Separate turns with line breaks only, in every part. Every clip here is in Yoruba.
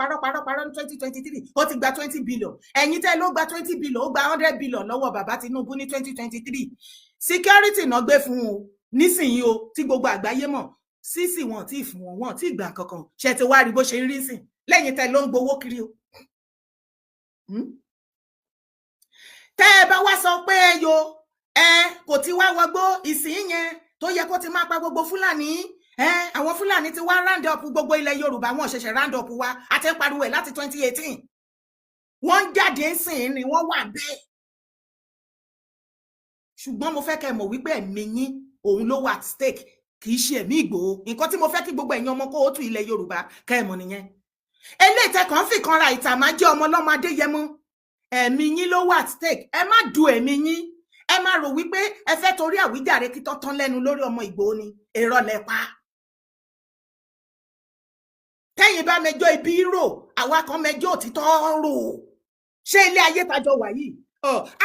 Parọ́, parọ́, parọ́. Ní 2023, ó ti gba 20 billion. Ẹ̀yin tẹ́ ló gba 20 billion, ó gba 100 billion lọ́wọ́ bàbá Tinubu ní 2023. Security náà gbé fún un nísìnyí o, tí gbogbo àgbáyé mọ̀ sísì. Wọn tí fún wọn, wọn tí gbà kankan. Ṣe ti wá rí bó ṣe ń rí sìn lẹ́yìn tẹ́ ló ń gbowó kiri o? Tẹ́ ẹ bá wá sọ pé ẹ yo ẹ kò ti wá wọgbó ìsìn yẹn tó yẹ kó ti máa pa gbogbo Fúlàní ẹ, àwọn Fúlàní ti wá round up gbogbo ilẹ̀ Yorùbá. Wọn ṣẹ̀ṣẹ̀ round up wa, àti ń pariwo ẹ̀ láti 2018. Wọ́n ń jáde ń sìn ni wọ́n wà bẹ́ẹ̀. Ṣùgbọ́n mo fẹ́ kẹ́ ẹ mọ̀ wípé ẹ̀mí yín òun ló wà at stake, kì í ṣe ẹ̀mí Ìgbòho. Nǹkan tí mo fẹ́ kí gbogbo ẹ̀yin ọmọ kóòtù ilẹ̀ Yorùbá kẹ́ ẹ mọ̀ nìyẹn. Eléyìí tẹ́ kàn fi kanra ìtàmá jẹ́ ọmọ ọlọ́mọ Adéyẹmọ, ẹ̀mí yín ló wà at stake. Ẹ má du ẹ̀mí yín. Ẹ má rò wípé ẹ fẹ́ torí àwíjàre kí tọ́tán lẹ́nu lórí ọmọ Ìgbòho ni. Èrò lẹ pa. Tẹ́yìn bá mẹjọ ibi rò, àwa kan mẹjọ òtítọ́ rò. Ṣé ilé ayé tajọ wà yìí,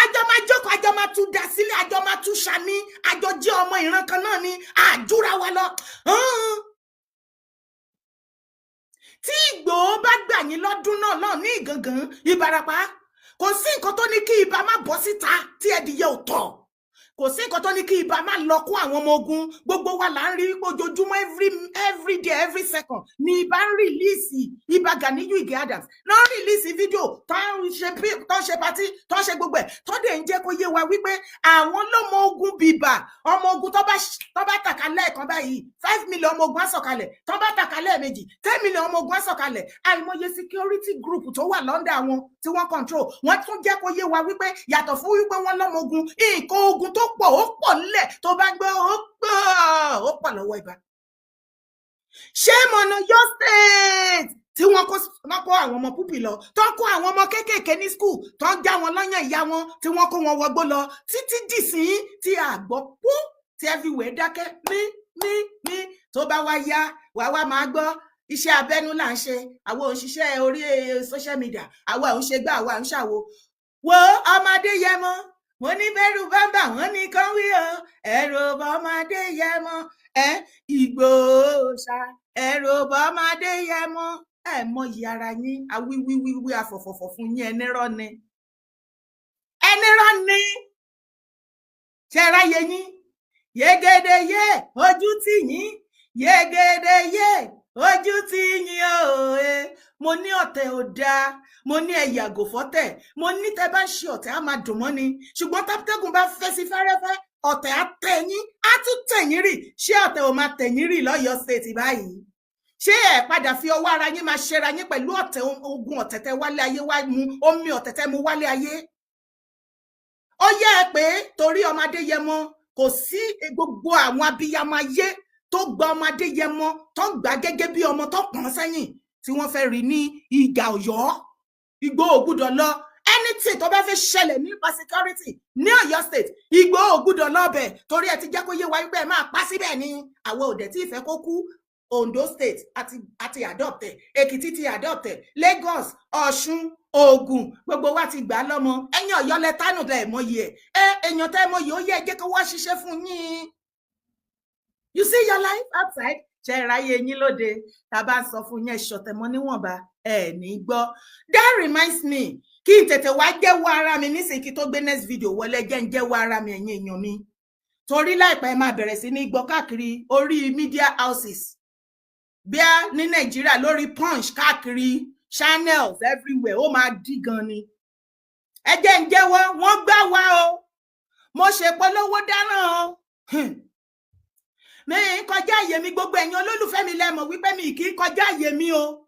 àjọ máa jókòó, àjọ máa tún dá sílẹ̀, àjọ máa tún ṣàní, àjọ jẹ́ ọmọ ìran kan náà ni, àjúra wa lọ. Tí Ìgbòho bá gbà yín lọ́dún náà náà ní Ìgangan, Ìbàràpá, kò sí nǹkan tó ní kí ibà má bọ́ síta tí ẹdìyẹ ò tọ̀. Kò sí nǹkan tó ní kí ibà má lọ kó àwọn ọmọ ogun. Gbogbo wa là ń rí ojoojúmọ́, every day, every second ni ibà ń release. Ibà Ganiyu Ige Adams náà ń release fídíò tó ń ṣe, tó ń ṣe party, tó ń ṣe gbogbo ẹ̀, tó dẹ̀ ń jẹ́ kó yé wa wípé àwọn lọ́mọ ogun bìbà, ọmọ ogun tó bá tàka lẹ́ẹ̀kan báyìí, 5 million ọmọ ogun á sọ̀kalẹ̀. Tó bá tàka lẹ́ẹ̀mejì, 10 million ọmọ ogun á sọ̀kalẹ̀. Àìmọye security group tó wà lọ́ndà wọn tí wọ́n control. Wọ́n tún jẹ́ kó yé wa wípé yàtọ̀ fún wípé wọ́n lọ́mọ ogun, nǹkan ogun tó pọ̀, ó pọ̀ nílẹ̀. Tó bá gbọ́, ó pọ̀, ó pọ̀ lọ́wọ́ ibà. Ṣé mọ̀nà Ọ̀yọ́ State tí wọ́n kó àwọn ọmọ púpì lọ, tó ń kó àwọn ọmọ kéékèèké ní school, tó ń já wọn lọ́yàn ìyá wọn, tí wọ́n kó wọn wọgbó lọ títí dìsín, tí a gbọ́ pú, tí everywhere dákẹ́ mí mí mí? Tó bá wá yá, wàá wá máa gbọ́ iṣẹ́ abẹ́nú là ń ṣe, àwọn òṣìṣẹ́ orí social media, àwa ò ń ṣe gbá, àwa ń ṣàwo. Wo ọmọdé yẹmọ, mo ní bẹ́rù bámbà, wọ́n ní kán wí o. Ẹ̀rù bọ́mọdé yẹmọ ẹ, Ìgbòho ṣá, ẹ̀rù bọ́mọdé yẹmọ. Ẹ mọyì ara yín. Awíwíwíwí afọ̀fọ̀fọ̀ fún yín. Ẹni rọ́ ni, ẹni rọ́ ni. Ṣe ráyè yín yegede yé ojú tì yín, yegede yé ojú tì yín o. Mo ní ọ̀tẹ̀ ò dáa, mo ní ẹ yàgò fọ́tẹ̀. Mo ní tẹ́ bá ń ṣe ọ̀tẹ̀, á máa dùn mọ́ ni, ṣùgbọ́n tátẹ́gùn bá fẹ́ sí fẹ́rẹ́fẹ́, ọ̀tẹ̀ á tẹ̀ yín, á tún tẹ̀ yín rì. Ṣé ọ̀tẹ̀ ò máa tẹ̀ yín rì lọ́yọ̀ọ́ State báyìí? Ṣé ẹ padà fi ọwọ́ ara yín máa ṣera yín pẹ̀lú ọ̀tẹ̀, ogun ọ̀tẹ̀ tẹ́ wálé ayé wá mu, omi ọ̀tẹ̀ tẹ́ mu wálé ayé? Ó yẹ ẹ pé torí ọmọdé yẹmọ, kò sí gbogbo àwọn abiyamọ ayé tó gba ọmọdé yẹmọ, tó gbà gẹ́gẹ́ bí ọmọ, tó pọ̀n sẹ́yìn, tí wọ́n fẹ́ rí ní ìgà Ọ̀yọ́. Ìgbòho gbúdọ̀ lọ. Anything tó bá fẹ́ ṣẹlẹ̀ nípa security ní Ọ̀yọ́ State, Ìgbòho gbúdọ̀ lọ́bẹ̀, torí ẹ ti jẹ́ kó yé wa wípé ẹ máa pa síbẹ̀ ni. Àwọn òdẹ tí ìfẹ́ kó kú. Ondo State àti adopt ẹ, Èkìtì ti adopt ẹ, Lagos, Ọ̀ṣun, Ògùn, gbogbo wa ti gbà á lọ́mọ. Ẹ̀yin Ọ̀yọ́ lẹ tánù lẹ mọyì ẹ. Ẹ èèyàn tẹ́ mọyì, ó yẹ ẹ jẹ́ kó wá ṣiṣẹ́ fún yín. You see your life outside. Ṣe ráyè yín lóde? Tá a bá sọ fún yín, ẹ ṣọ̀tẹ̀ mọ́ níwọ̀nba, ẹ ní gbọ́. That reminds me, kí n tètè wá jẹ́wọ́ ara mi nísìnyí kí tó gbé next video wọlé. Jẹ́ ń jẹ́wọ́ ara mi, ẹ̀yin èèyàn mi, torí láìpẹ́ máa bẹ̀rẹ̀ sí ní gbọ́ káàkiri orí media houses bíá ní Nàìjíríà, lórí Punch, káàkiri channels everywhere. Ó máa dí gan ni. Ẹ jẹ́ ń jẹ́wọ́, wọ́n gbá wa o. Mo ṣèpolówó dáràn o. Mi ń kọjá àyè mi. Gbogbo ẹ̀yin olólùfẹ́ mi lẹ́mọ̀ wípé mi kì í kọjá àyè mi o.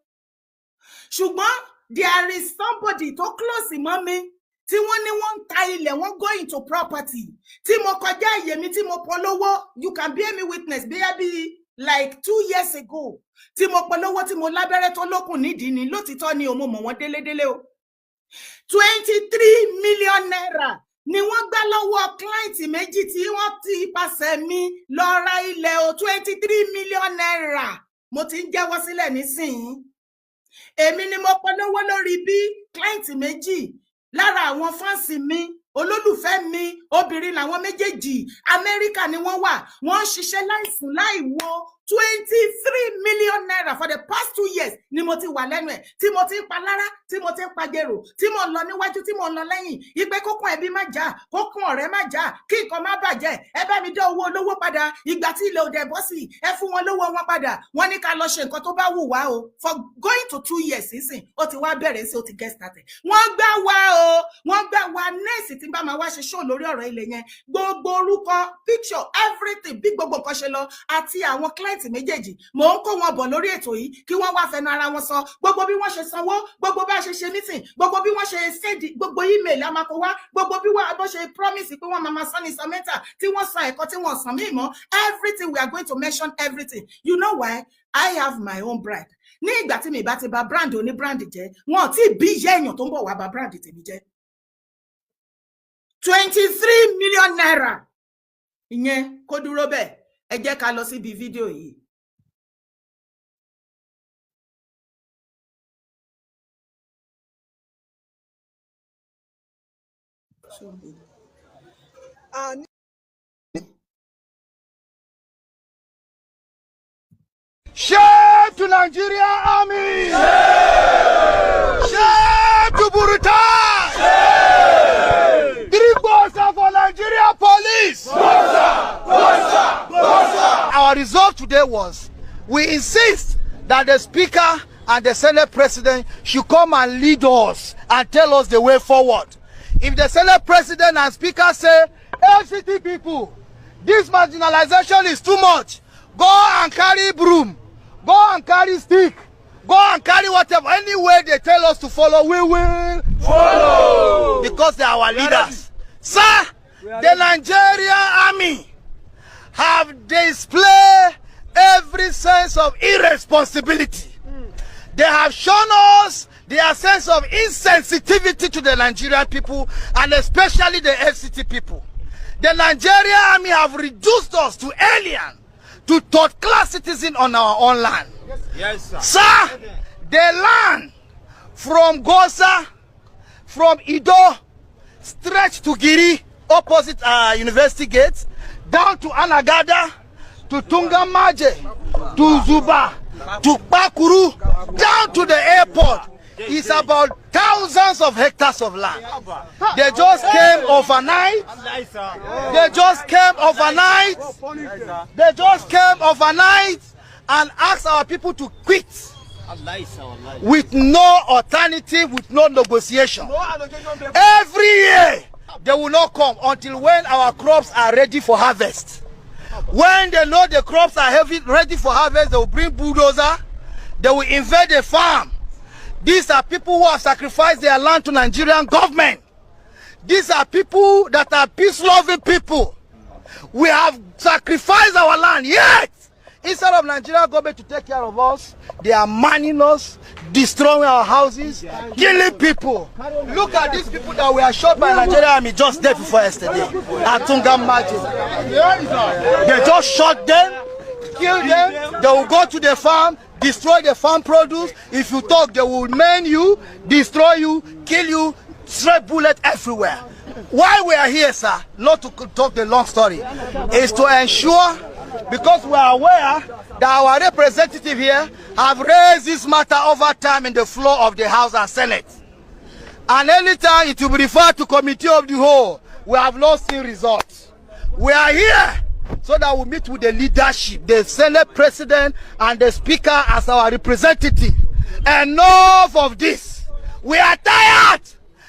Ṣùgbọ́n there is somebody tó close mọ́ mi tí wọ́n ní wọ́n ń ta ilẹ̀, wọ́n go into property, tí mo kọjá àyè mi, tí mo polówó. You can bear me witness, bóyá bí like 2 years ago tí mo polówó, tí mo lábẹ́rẹ́ tó lókun nídìí ni. Lótìtọ́ ni o, mo mọ̀ wọ́n délédélé o. ₦23 million ni wọ́n gbá lọ́wọ́ client méjì tí wọ́n ti ipasẹ̀ mi lọ ra ilẹ̀ o. ₦23 million. Mo ti ń jẹ́wọ́ sílẹ̀ nísìnyí. Èmi ni mo polówó lórí bí client méjì lára àwọn fans mi, olólùfẹ́ mi, obìnrin làwọn méjèèjì, Amẹ́ríkà ni wọ́n wà. Wọ́n ń ṣiṣẹ́ láìsùn láìwo. ₦23 million for the past 2 years ni mo ti wà lẹ́nu ẹ̀, tí mo ti ń pa lára, tí mo ti ń pa jèrò, tí mo ń lọ níwájú, tí mo ń lọ lẹ́yìn, ìpè kókún ẹbí má jà, kókún ọ̀rẹ́ má jà, kí nǹkan má bàjẹ́. Ẹ bá mi dá owó olówó padà. Ìgbà tí ilẹ̀ òdẹ̀ bọ́ sí, ẹ fún wọn lówó wọn padà. Wọ́n ní ká lọ ṣe nǹkan tó bá wù wá o. For going to 2 years sísìn, ó ti wá bẹ̀rẹ̀ sí, ó ti get started. Wọ́n gbá wa o, wọ́n gbá wa. Next tí n bá máa wá ṣe show lórí ọ̀rọ̀ ilẹ̀ yẹn, gbogbo orúkọ, picture, everything, bí gbogbo nǹkan ṣe lọ àti àwọn client méjèèjì, mò ń kó wọn bọ̀ lórí ètò yìí kí wọ́n wá fẹnu ara wọn sọ gbogbo bí wọ́n ṣe sanwó, gbogbo bá ṣe ṣe meeting, gbogbo bí wọ́n ṣe send gbogbo email amako wá, gbogbo bí wọ́n bó ṣe promise pé wọ́n máa ma san ní san mẹ́ta, tí wọ́n san ẹ̀kọ́, tí wọ́n san míì mọ́. Everything, we are going to mention everything. You know why? I have my own brand. Ní ìgbà tí mi bá ti bà brand oní brand jẹ́, wọn ò tí ì bí ìyá èèyàn tó ń bọ̀ wá bà brand tèmi jẹ́. ₦23 million ìyẹn kó dúró bẹ́ẹ̀. Ẹ jẹ́ ká lọ síbi fídíò yìí.
Shame to Nigeria Army! Shame to Buratai! Three gbosa for Nigeria police! Our resolve today was, we insist that the Speaker and the Senate President should come and lead us and tell us the way forward. If the Senate President and Speaker say, "FCT people, this marginalization is too much, go and carry broom, go and carry stick, go and carry whatever," any way they tell us to follow, we will follow. Because they are our leaders. Sir, the Nigerian Army have displayed every sense of irresponsibility. They have shown us their sense of insensitivity to the Nigerian people and especially the FCT people. The Nigerian Army have reduced us to alien, to third class citizen on our own land.
Yes, sir.
Sir, the land from Gosa, from Ido, stretch to Giri, opposite University Gate, down to Anagada, to Tungamaje, to Zuba, to Bakuru, down to the airport. It's about thousands of hectares of land. They just came overnight. They just came overnight. They just came overnight and asked our people to quit with no alternative, with no negotiation. Every year, they will not come until when our crops are ready for harvest. When they know the crops are heavy, ready for harvest, they will bring bulldozer. They will invade the farm. These are people who have sacrificed their land to Nigerian government. These are people that are peace-loving people. We have sacrificed our land, yet instead of Nigerian government to take care of us, they are manning us, destroying our houses, killing people. Look at these people that were shot by Nigerian Army just day before yesterday at Tungamaje. They just shot them, kill them. They will go to the farm, destroy the farm produce. If you talk, they will maim you, destroy you, kill you, stray bullet everywhere. Why we are here, sir, not to talk the long story, is to ensure, because we are aware that our representative here have raised this matter over time in the floor of the House and Senate. And anytime it will be referred to Committee of the Whole, we have not seen results. We are here so that we meet with the leadership, the Senate President and the Speaker as our representative. Enough of this. We are tired.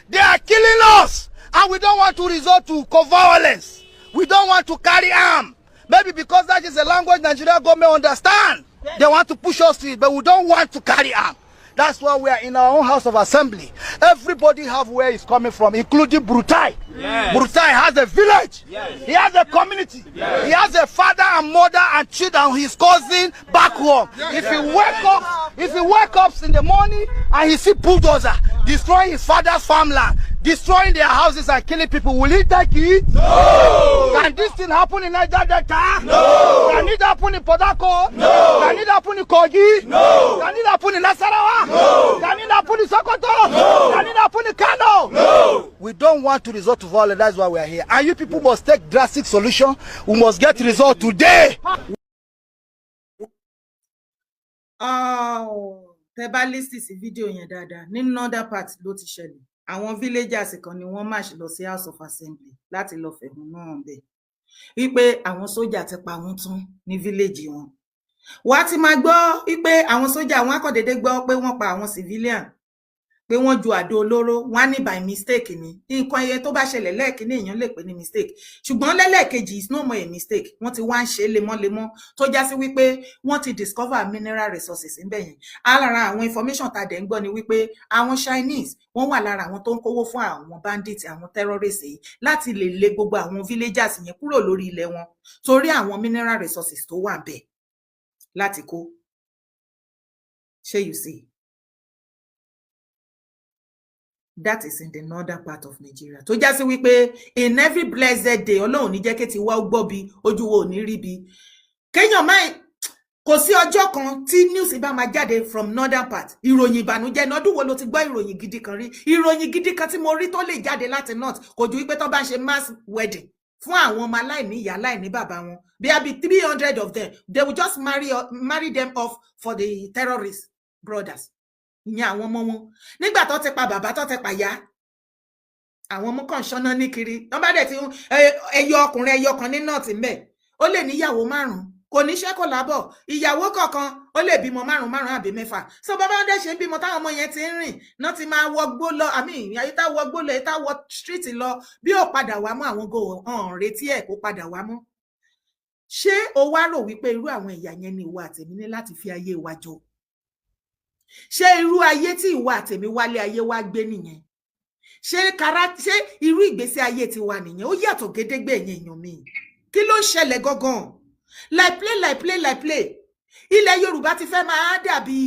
They are killing us. And we don't want to resort to violence. We don't want to carry arm. Maybe because that is a language Nigeria government understand. They want to push us to it, but we don't want to carry arm. That's why we are in our own House of Assembly. Everybody have where he's coming from, including Buratai.
Yes.
Buratai has a village.
Yes.
He has a community.
Yes.
He has a father and mother and children, his cousin back home. If he wake up, if he wake up in the morning and he see bulldozer destroying his father's farmland, destroying their houses and killing people, will he take it?
No.
Can this thing happen in Niger Delta?
No.
Can it happen in Port Harcourt?
No.
Can it happen in Kogi?
No.
Can it happen in Nasarawa?
No.
Can it happen in Sokoto?
No.
Can it happen in Kano?
No.
We don't want to resort to violence. That's why we are here. And you people must take drastic solution. We must get result today.
Oh, tẹ bá listen sí fídíò yẹn dáadáa, ní northern part ló ti ṣẹlẹ̀. Àwọn villagers kan ni wọ́n march lọ sí House of Assembly láti lọ fẹ̀hónú hàn bẹ́ẹ̀ wípé àwọn sójà ti pa wọ́n tán ní village wọn. Wàá ti máa gbọ́ wípé àwọn sójà wọn á kàn déédéé gbọ́ pé wọ́n pa àwọn civilian, pé wọ́n ju àdó olóró, wọ́n á ní by mistake ni. Nǹkan ẹyẹ tó bá ṣẹlẹ̀ lẹ́ẹ̀kínní, èèyàn lè pè ní mistake, ṣùgbọ́n lẹ́lẹ́ẹ̀kejì is no more a mistake. Wọ́n ti wá ń ṣe lemọ́lemọ́, tó já sí wípé wọ́n ti discover mineral resources ńbẹ̀ yẹn. Alára àwọn information tá a dẹ̀ ń gbọ́ ni wípé àwọn Chinese, wọ́n wà lára àwọn tó ń kówó fún àwọn bandits, àwọn terrorists yìí, láti lè lé gbogbo àwọn villagers yẹn kúrò lórí ilẹ̀ wọn, torí àwọn mineral resources tó wà bẹ́ẹ̀ láti kó. Ṣé you see? That is in the northern part of Nigeria, tó já sí wípé in every blessed day, Ọlọ́run ní jẹ́ kí ti wá gbọ́ bí ojú wo ò ní rí bí kéèyàn máa kò sí ọjọ́ kan tí news bá máa jáde from northern part, ìròyìn ìbànújẹ́ ní. Ọdún wo ló ti gbọ́ ìròyìn gidi kan rí? Ìròyìn gidi kan tí mo rí tó lè jáde láti north kò ju wípé tó bá ń ṣe mass wedding fún àwọn ọmọ aláìní ìyá, aláìní bàbá wọn, bí i 300 of them, they will just marry them off for the terrorist brothers. Ìyẹn àwọn ọmọ wọn, nígbà tó ti pa bàbá, tó ti pa ìyá, àwọn ọmọ kan ṣáná ní kiri. Wọn bá dẹ̀ ti ẹyọ ọkùnrin ẹyọ kan ní north ńbẹ̀, ó lè níyàwó márùn-ún, kò níṣẹ́, kò lábọ̀. Ìyàwó kọ̀ọ̀kan ó lè bímọ márùn márùn àbí mẹ́fà. So bàbá wọn dẹ̀ ṣe ń bímọ, táwọn ọmọ yẹn ti ń rìn náà, ti máa wọgbó lọ, àmì àyè tá wọgbó lọ, èyí tá wọ street lọ, bí ó padà wá mọ́, àwọn go hàn retí ẹ̀ kó padà wá mọ́. Ṣé o wá rò wípé irú àwọn ìyà yẹn ni ìwọ àtèmi ní láti fi ayé wa jọ? Ṣé irú ayé tí ìwọ àtèmi wálé ayé wá gbé nìyẹn? Ṣé kara, ṣé irú ìgbésí ayé tiwa nìyẹn? Ó yàtọ̀ gédégbé. Ẹ̀yìn èèyàn mi, kí ló ń ṣẹlẹ̀ gangan? Like play, like play, like play, ilẹ̀ Yorùbá ti fẹ́ máa dàbí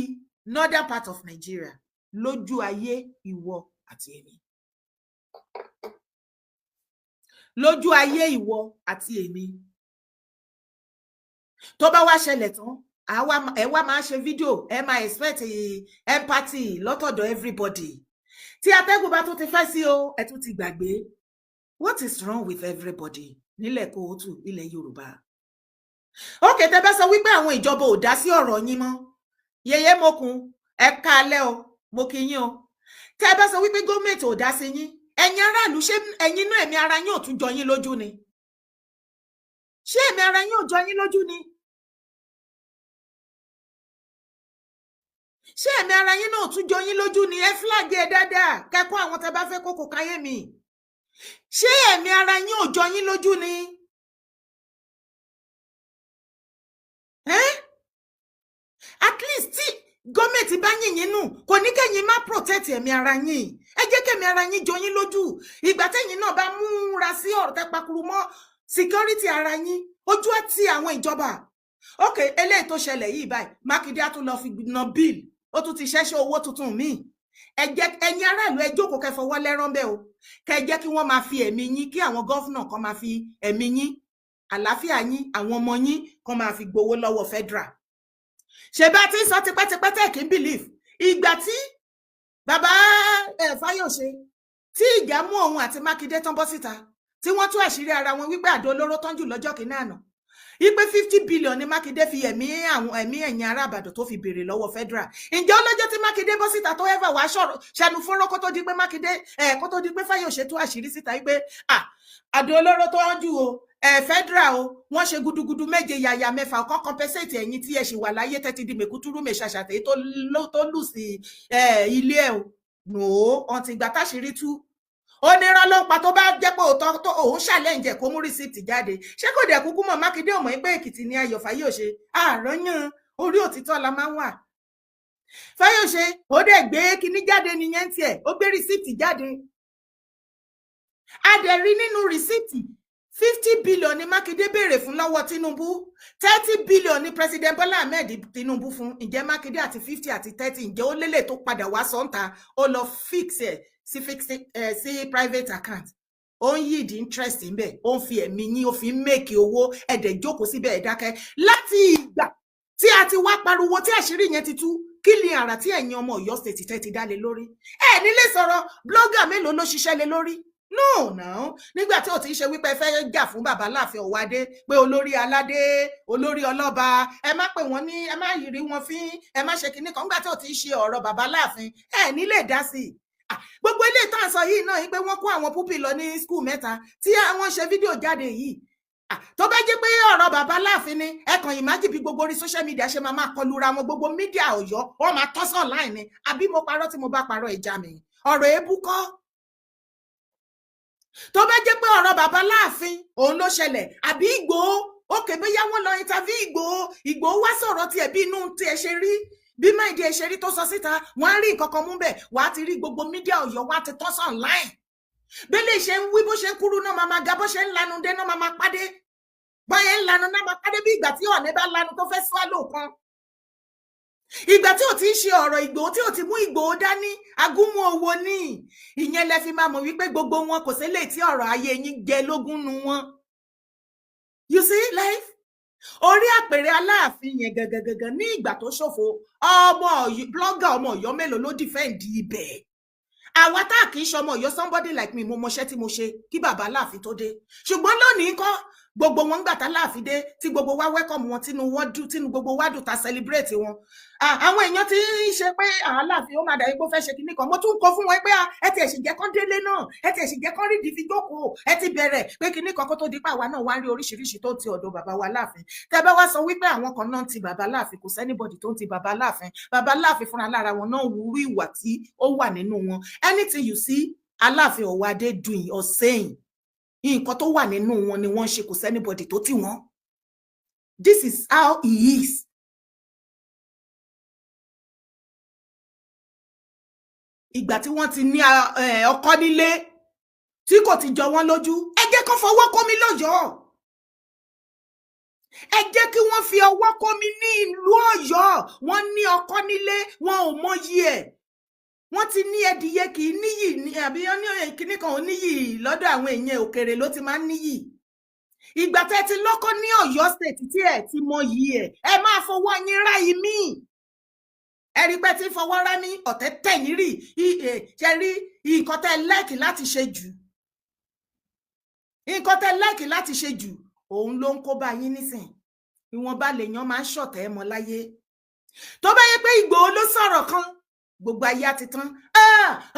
northern part of Nigeria lójú ayé ìwọ àti èmi, lójú ayé ìwọ àti èmi. Tó bá wá ṣẹlẹ̀ tán, ẹ wá máa ṣe fídíò, ẹ máa expect empathy lọ́tọ̀dọ̀ everybody. Tí atẹ́gùn bá tún ti fẹ́ sí o, ẹ tún ti gbàgbé. What is wrong with everybody nílẹ̀ kóòtù ilẹ̀ Yorùbá? Ókè, tẹ́ bá sọ wípé àwọn ìjọba ò dá sí ọ̀rọ̀ yín mọ́, yẹyẹ mokun, ẹ káalẹ́ o, mo kí yín o. Tẹ́ bá sọ wípé gómìnà ò dá sí yín, ẹ̀yin aráàlú, ṣé ẹ̀yin náà, ẹ̀mí ara yín ò tún jọ yín lójú ni? Ṣé ẹ̀mí ara yín ò jọ yín lójú ni? Ṣé ẹ̀mí ara yín náà tún jọ yín lójú ni? Ẹ flag ẹ dáadáa, kẹ́kọ̀ọ́ àwọn tẹ́ bá fẹ́ kókò káyé mi. Ṣé ẹ̀mí ara yín ò jọ yín lójú ni? Eh? At least tí gọ́ọ̀mẹ̀ntì bá yìn yín nù, kò ní kẹ́yìn má protect ẹ̀mí ara yín. Ẹ jẹ́ kẹ́mi ara yín jọ yín lójú. Ìgbà tẹ́yìn náà bá múra sí ọ̀rọ̀ tẹ́ pakuru mọ́ security ara yín, ojú àti àwọn ìjọba. Ok, eléyìí tó ṣẹlẹ̀ yìí báyìí, Mákindé á tún lọ fi ná bill, ó tún ti ṣẹ́ṣẹ́ owó tuntun míì. Ẹ jẹ́ ẹ̀yin aráàlú, ẹ jókòó, kẹ́ fọwọ́ lẹ́rán bẹ́ẹ̀ o. Kẹ́ jẹ́ kí wọ́n máa fi ẹ̀mí yín, kí àwọn governor kan máa fi ẹ̀mí yín, àlàáfíà yín, àwọn ọmọ yín kan máa fi gbowó lọ́wọ́ federal. Ṣe bá ti ń sọ tipẹ́tipẹ́ tẹ́ kí n believe. Ìgbà tí bàbá ẹ Fáyọ̀ṣe, tí ìjà mú òun àti Mákindé tán bọ́ síta, tí wọ́n tú àṣírí ara wọn wípé àdó olóró tán jù lọ́jọ́ kìíní àná, ipe 50 billion ní Mákindé fi ẹ̀mí àwọn ẹ̀mí ẹ̀yìn ará Ìbàdàn tó fi béèrè lọ́wọ́ federal. Ǹjẹ́ ọlọ́jọ́ tí Mákindé bọ́ síta tó ever wàá sọ̀rọ̀ ṣẹnu fọ́nrán kó tó di pé Mákindé ẹ̀, kó tó di pé Fáyọ̀ṣe tú àṣírí síta wípé àdó olóró tó ń jù o, ẹ federal o, wọ́n ṣe gudugudu méje yàyà mẹ́fà ọkàn compensate ẹ̀yin tí ẹ ṣì wà láyé, tẹ́tí di mẹ̀kútúrú mẹ̀ṣàṣàtẹ̀ tó lù sí ilé ẹ̀ o. No, ọ̀ǹtì ìgbà táṣìírí tú, onírọ́ ló ń pa. Tó bá jẹ́ pé òótọ́ tó òun challenge kó mú receipt jáde. Ṣé kò dẹ̀ kúkú mọ̀? Mákindé ò mọ̀ pé Èkìtì ni Ayọ̀ Fáyọ̀ṣe àròyàn, orí òtítọ́ la máa ń wà. Fáyọ̀ṣe ó dẹ̀ gbé kinní jáde nìyẹn tiẹ̀, ó gbé receipt jáde. A dẹ̀ rí nínú receipt, 50 billion ní Mákindé béèrè fún lọ́wọ́ Tinubu, 30 billion ní President Bola Ahmed Tinubu fún. Ǹjẹ́ Mákindé àti 50 àti 30, ǹjẹ́ ó lélẹ̀ tó padà wá sọ́ńtà? Ó lọ fix ẹ̀ sí fix ẹ̀ sí private account, ó ń yí ìdí interest ńbẹ̀, ó ń fi ẹ̀mí yín, ó fi ń make owó. Ẹ̀dẹ̀ jókòó síbẹ̀, ẹ̀ dákẹ́. Láti ìgbà tí a ti wá pariwo tí àṣírí yẹn ti tú, kí ni àrà tí ẹ̀yin ọmọ Ọ̀yọ́ State tẹ́ ti dá lé lórí? Ẹ nílé sọ̀rọ̀. Blogger mélòó ló ṣiṣẹ́ lé lórí? No now, nígbà tí ò ti ń ṣe wípé ẹ fẹ́ jà fún bàbá Láàfin Ọ̀wádé, pé olórí aládé, olórí ọlọ́ba, ẹ má pè wọ́n ní, ẹ má rí wọn fín, ẹ má ṣe kinní kan. Nígbà tí ò ti ń ṣe ọ̀rọ̀ bàbá Láàfin, ẹ ní lè dá sí i. Gbogbo ilé ìtàn sọ yìí náà yìí pé wọ́n kó àwọn pupil lọ ní school mẹ́ta tí wọ́n ṣe fídíò jáde yìí, tó bá jẹ́ pé ọ̀rọ̀ bàbá Láàfin ni, ẹ kàn imagine bí gbogbo orí social media ṣe máa máa kọlura wọn. Gbogbo media Ọ̀yọ́, wọ́n máa tọ́ sí online ni. Àbí mo parọ́? Tí mo bá parọ́, ìjà mi. Ọ̀rọ̀ èébú kọ́. Tó bá jẹ́ pé ọ̀rọ̀ bàbá Láàfin òun ló ṣẹlẹ̀, àbí Ìgbòho, òkè, bóyá wọ́n lọ interview Ìgbòho, Ìgbòho wá sọ̀rọ̀ tiẹ̀, bí inú tiẹ̀ ṣe rí, bí máìdí ẹ ṣe rí tó sọ síta, wọ́n á rí nǹkan kan mú bẹ̀. Wàá ti rí gbogbo media Ọ̀yọ́ wá ti tọ́ sí online. Bẹ́lẹ̀ ṣe ń wí, bó ṣe ń kúrú náà máa ga, bó ṣe ń lanu dé náà máa pàdé, báyẹn ń lanu náà máa pàdé, bí ìgbà tí ọ̀nẹ́ bá lanu tó fẹ́ swallow kan. Ìgbà tí ò ti ń ṣe ọ̀rọ̀ Ìgbòho, tí ò ti mú Ìgbòho dání, agúnmú owó ní ìyẹn lẹ fi máa mọ̀ wípé gbogbo wọn, kò sí lè tí ọ̀rọ̀ ayé yín jẹ lógún nu wọn. You see life. Orí àpèrè Aláàfin yẹn gangan ní ìgbà tó ṣòfò, ọmọ blogger, ọmọ Ọ̀yọ́ mélòó ló defend ibẹ̀? Àwa tá kì í ṣọmọ Ọ̀yọ́, somebody like me, mo mọṣẹ́ tí mo ṣe kí bàbá Aláàfin tó dé. Ṣùgbọ́n lónìí kọ́, gbogbo wọn gbà tá láàfin dé, tí gbogbo wa welcome wọn, tínú wọn dùn, tínú gbogbo wa dùn, ta celebrate wọn. Àwọn èèyàn ti ń ṣe pé Aláàfin ó máa dàbí pé ó fẹ́ ṣe kinní kan. Mo tún kọ fún wọn pé ẹ tiẹ̀ sì jẹ́ kán délé náà, ẹ tiẹ̀ sì jẹ́ kán rí ìdí fi jókòó. Ẹ ti bẹ̀rẹ̀ pé kinní kan kó tó di pé àwa náà wá ń rí oríṣiríṣi tó ti ọ̀dọ̀ bàbá wa láàfin. Tẹ bá wá sọ wípé àwọn kan náà ń ti bàbá láàfin, kò sí anybody tó ń ti bàbá láàfin. Bàbá láàfin fúnra lára wọn náà wúrú ìwà tí ó wà nínú wọn. Anything you see Aláàfin Ọ̀wádé doing or saying, nǹkan tó wà nínú wọn ni wọ́n ń ṣe. Kò sí anybody tó tì wọ́n. This is how he is. Ìgbà tí wọ́n ti ní ọkọ nílé tí kò ti jọ wọ́n lójú, ẹ jẹ́ kó fọwọ́ kó mi lọ́yọ̀ọ́, ẹ jẹ́ kí wọ́n fi ọwọ́ kó mi ní ìlú Ọ̀yọ́. Wọ́n ní ọkọ nílé, wọn ò mọyì ẹ̀. Wọ́n ti ní ẹdìyẹ kì í níyì ní, àbí wọ́n ní kíní kan ò níyì lọ́dọ̀ àwọn èèyàn, òkèèrè ló ti máa ń níyì. Ìgbà tẹ́ ti lọ́kọ ní Ọ̀yọ́ State tí ẹ ti mọyì ẹ̀, ẹ máa fọwọ́ yín rá imí. Ẹ rí pé tí fọwọ́ rá mi, ọ̀tẹ̀ tẹ̀yìn rí. Ṣe rí nǹkan tẹ́ like láti ṣe jù, nǹkan tẹ́ like láti ṣe jù, òun ló ń kó bá yín nísìn. Ìwọ̀nba lèèyàn máa ń ṣọ̀tẹ̀ mọ́ láyé. Tó bá yẹ pé Ìgbòho ló sọ̀rọ̀ kan, gbogbo ayé á ti tán.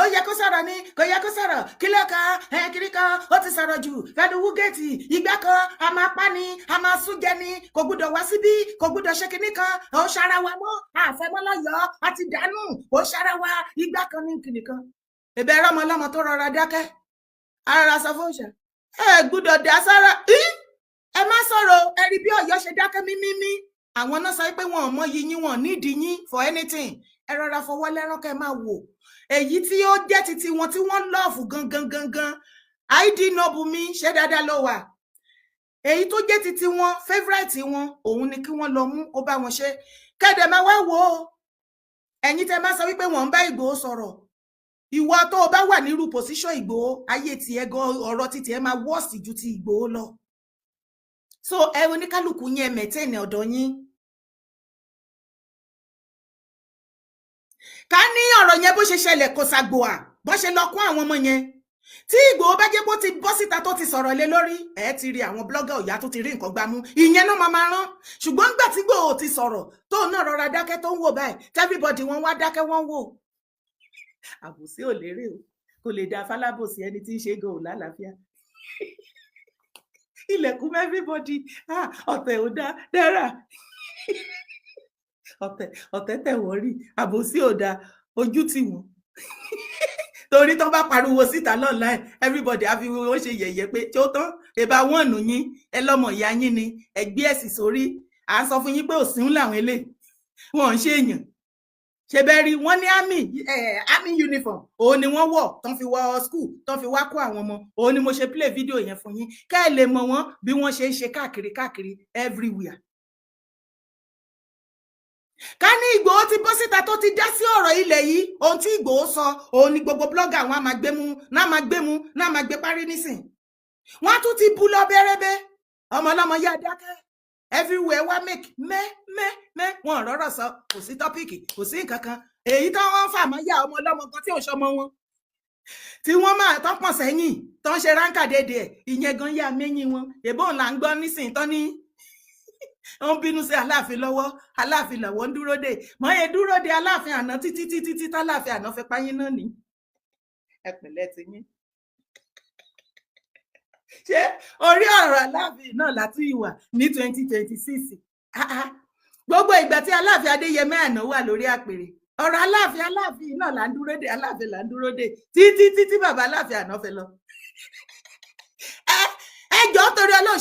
Ó yẹ kó sọ̀rọ̀ ni, kò yẹ kó sọ̀rọ̀, kí ló kan ẹ kiri kan, ó ti sọ̀rọ̀ jù, fẹnu wú géètì ìgbà kan, a máa pa ni, a máa súnjẹ ni, kò gbúdọ̀ wá síbí, kò gbúdọ̀ ṣe kinní kan, ó ṣara wa mọ́, àfẹmọ́ lọ́yọ̀ọ́, a ti dànù, ó ṣara wa ìgbà kan ní kinní kan. Ìbẹ̀rẹ̀ ọmọ ọlọ́mọ tó rọra dákẹ́, ara sọ fún òṣà, ẹ gbúdọ̀ dá sára, ẹ má sọ̀rọ̀. Ẹ rí bí Ọ̀yọ́ ṣe dákẹ́ mímímí. Àwọn náà sọ pé wọn ò mọyì yín, wọn ò nídìí yín for anything. Ẹ rọra fọwọ́ lẹ́rán kẹ́ máa wò èyí tí ó jẹ́ titi wọn tí wọ́n love gangan gangan. Id nobu mi ṣé dáadáa ló wà. Èyí tó jẹ́ titi wọn, favourite wọn, òun ni kí wọ́n lọ mú kó bá wọn ṣe. Kẹ́dẹ̀ máa wá wò ó. Ẹ̀yin tẹ́ máa sọ wípé wọ́n ń bá Ìgbòho sọ̀rọ̀, ìwọ tó o bá wà nírú position Ìgbòho, ayé tiẹ̀ gan, ọ̀rọ̀ titi ẹ máa worse ju ti Ìgbòho lọ. So ẹ oníkálukú yẹn maintain ọ̀dọ̀ yín. Ká ní ọ̀rọ̀ yẹn bó ṣe ṣẹlẹ̀ kò ṣàgbọ́à, bó ṣe lọ kó àwọn ọmọ yẹn, tí Ìgbòho bá jẹ́ pé ó ti bọ́ síta tó ti sọ̀rọ̀ lé lórí, ẹ ti rí àwọn blogger ọ̀yá tó ti rí nǹkan gbámú, ìyẹn náà máa máa rán. Ṣùgbọ́n nígbà tí Ìgbòho ti sọ̀rọ̀, tóun náà rọra dákẹ́ tó ń wò báyìí, everybody wọn wá dákẹ́, wọ́n wò. Àbòsí ò lérè o, kò lè dá fálábòsí. Ẹni tí ń ṣe gan ò lálàáfíà. Ilẹ̀kùn everybody, ọ̀tẹ̀ ò dá dára, ọ̀tẹ̀ ọ̀tẹ̀ tẹ̀ wọ́n rí. Àbòsí ò dá, ojú tì wọ́n, torí tó bá pariwo síta online, everybody á fi wọ́n ṣe yẹ̀yẹ́ pé tí ó tán ìbá wọn nù yín, ẹ lọ́mọ ìyá yín ni, ẹ gbé ẹ̀sìn sórí. À ń sọ fún yín pé òsín làwọn eléyìí, wọn ń ṣe èèyàn. Ṣe bẹ́ẹ̀ rí wọ́n ní army uniform òun ni wọ́n wọ̀ tán fi wọ school, tán fi wá kó àwọn ọmọ. Òun ni mo ṣe play video yẹn fún yín kẹ́ ẹ lè mọ̀ wọ́n bí wọ́n ṣe ń ṣe káàkiri káàkiri everywhere. Ká ní Ìgbòho ti bọ́ síta tó ti dá sí ọ̀rọ̀ ilẹ̀ yìí, ohun tí Ìgbòho sọ òun ni gbogbo blogger wọn á máa gbé mú náà, máa gbé mú náà, máa gbé parí nísìn. Wọ́n á tún ti bú lọ bẹ́rẹ́bẹ́. Ọmọ ọlọ́mọ yá dákẹ́, everywhere wá make mẹ́ mẹ́ mẹ́. Wọn ò rọ́rọ̀ sọ, kò sí topic, kò sí nǹkan kan. Èyí tó wọ́n ń fà mọ́ yá ọmọ ọlọ́mọ kan tí ò ṣọmọ wọn. Tí wọ́n máa tán pọ̀n sẹ́yìn, tán ṣe ráńkà dédé ẹ̀, ìyẹn gan yá mẹ́yìn wọn. Èbó là ń gbọ́ nísìnyí tán ní ó ń bínú sí Aláàfin lọ́wọ́. Aláàfin lọ́wọ́ ń dúró dè mọ́, yẹn dúró de Aláàfin àná títí títí tí táláàfin àná fi páyín náà ní. Ẹ pẹ̀lẹ́ ti yín. Ṣé orí ọ̀rọ̀ Aláàfin náà láti ìwà ní 2026? Gbogbo ìgbà tí Aláàfin Adéyẹmí àná wà lórí àpèrè, ọ̀rọ̀ Aláàfin, Aláàfin náà là ń dúró dè, Aláàfin là ń dúró dè títí títí bàbá Aláàfin àná fẹ́ lọ. Ẹ jọ̀ọ́, torí Ọlọ́run.